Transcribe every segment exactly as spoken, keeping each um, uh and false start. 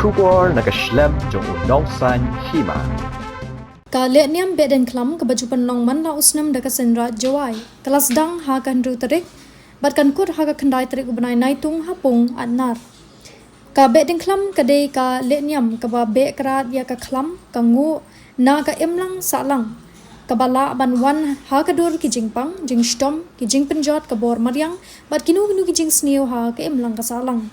Khubor na ka shlem jong u Nongsaiñ Hima. Ka lehniam Behdeiñkhlam kaba ju pynlong man la u snem da ka Seiñraij Jowai ka la sdang ha ka hynriew tarik bad kan kut ha ka khyndai tarik u bnai Naitung ha Pung Atnar. Ka Behdeiñkhlam ka dei ka lehniam kaba beh krad ïa ka khlam ka nguh na ka imlang sahlang kaba lah ban wan ha ka dur ki jingpang jingshitom, ki jingpynjot ka bor mariang bad kino kino ki jingsniew ha ka imlang ka sahlang.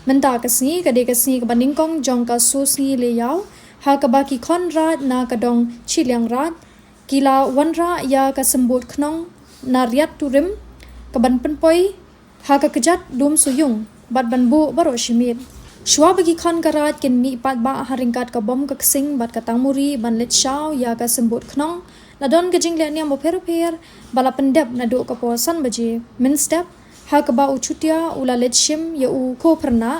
Mynta ka sngi ka dei ka sngi kaba nyngkong jong ka Suh Sngi Leh Ïaw ha kaba ki khon raid na ka dong Chilliangraij ki la wanrah ïa ka symbud khnong na riat turim kaban pynpoi ha ka kjat dum suyung bad ban buh baroh shi miet. Shuwa ba ki khon ka raid kin mih paidbah ha ryngkat ka bom ka ksing bad ka tangmuri ban leit shaw ïa ka symbud khnong, la don ka jinglehniam bapher bapher ba la pyndep naduh ka por san baje mynstep ha kaba u Chutia u la leit shim ïa u khun phyrnai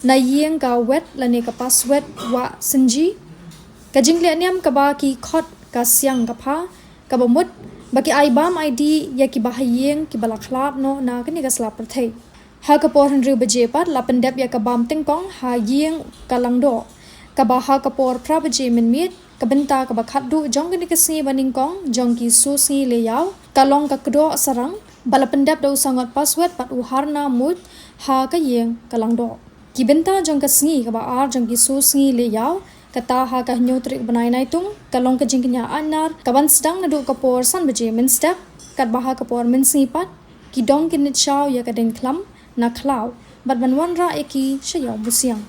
na ïing ka wet lane ka paswet Wah Synji. Ka jinglehniam kaba ki khot ka siang ka pha kaba mut ba ki ai bam ai dih ïa kiba ha ïing kiba la khlad noh na kane ka sla pyrthei. Ha ka por hynriew baje pat la pyndep ïa ka bam tyngkong ha ïing ka Langdoh kaba ha ka por phra baje mynmiet, ka bynta kaba khatduh jong kane ka sngi banyngkong jong ki Suh Sngi Leh Ïaw ka long ka kdoh sarang ba la pyndep da u Sangot Paswet bad u Harna Muid ha ka ïing ka Langdoh. Ki bynta jong ka sngi kaba ar jong ki Suh Sngi Leh Ïaw kata ha ka hynñiew tarik bnai Naitung ka long ka jingkñia Atnar kaban sdang naduh ka por san baje mynstep, katba ha ka por mynsngi pat ki dong kin leit shaw ïa ka deiñkhlam na khlaw bad ban wanrah ïa ki sha Ïaw Musiang.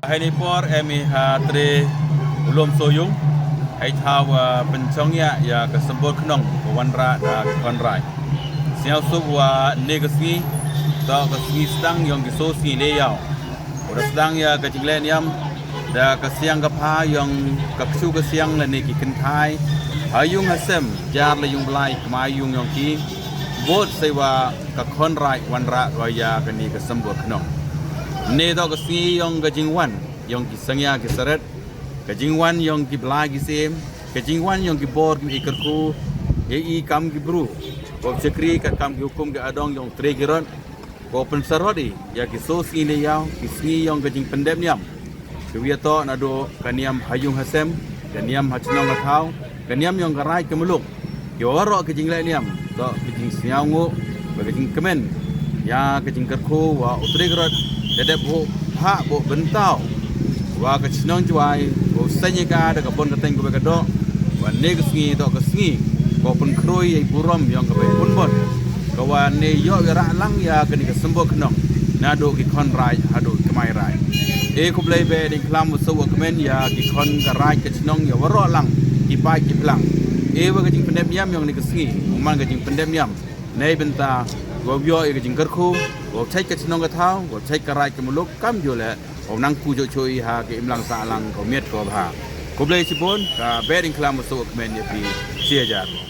Haini por em i ha tre u lum Sohiong. Hei thaw wa pynchong ïa ïa ka symbol khnong ka wanrah da ka khon raij. Sngewsuk wa ne ka sngi, to ka sngi sdang yong ki so sngi le yaw. Wa da sdang ïa ka jingleh niam da ka siang ka pha yong ka ksu ka siang lane ki kynthai ha yung ha sem, jar la yung blai kma yung yong ki. Bot sei wa ka khon raij wanrah wa ïa kani ka symbol khnong. Ne to ka sngi yong ka jingwan yong ki sangya ki saret, ka jingwan yong ki blai ki sem, ka jingwan yong ki bor ki i kyrkhu, ki i kam ki bru, wa chakri ka kam ki hukum ki adong yong tre ki rot, ko pynsarot i ïa ki so sngi le yaw, ki sngi yong ka jingpyndep niam. Ki wi to na do ka niam ha yung ha sem, ka niam ha chnong ha thaw, ka niam yong ka raij ka muluk. Ki waroh ka jingleh niam, to ka jingsngew nguh, ba ka jingkmen ïa ka jingkyrkhu wa u tre ki rot, da dep bo pha bo byntaw wa ka chnong Jwai, wa u seng ïa ka da ka bon ka teng ka ba ka doh, wa ne ka sngi to ka sngi ko pynkhroi ïa i burom yong ka ba i pun bon. Ka wa ne ïoh ïa rah lang ïa kani ka symbol khnong, na do ki khon raij ha do ki kmai raij. E khublei Behdeiñkhlam wa suk wa kmen ïa ki khon ka raij ka chnong ïa waroh lang ki paid ki phlang. E wa ka jingpyndep niam yong ne ka sngi u man ka jingpyndep niam. Nei bynta wa u ïoh ïa ka jingkyrkhu, wa u thait ka chnong ka thaw, wa u thait ka raij ka muluk, kam ju leh wa u nang ku ju chui ha ka imlang sahlang ka miet ka bha. Khublei chibun, ka Behdeiñkhlam wa suk wa kmen ïa phi. Shi hajar.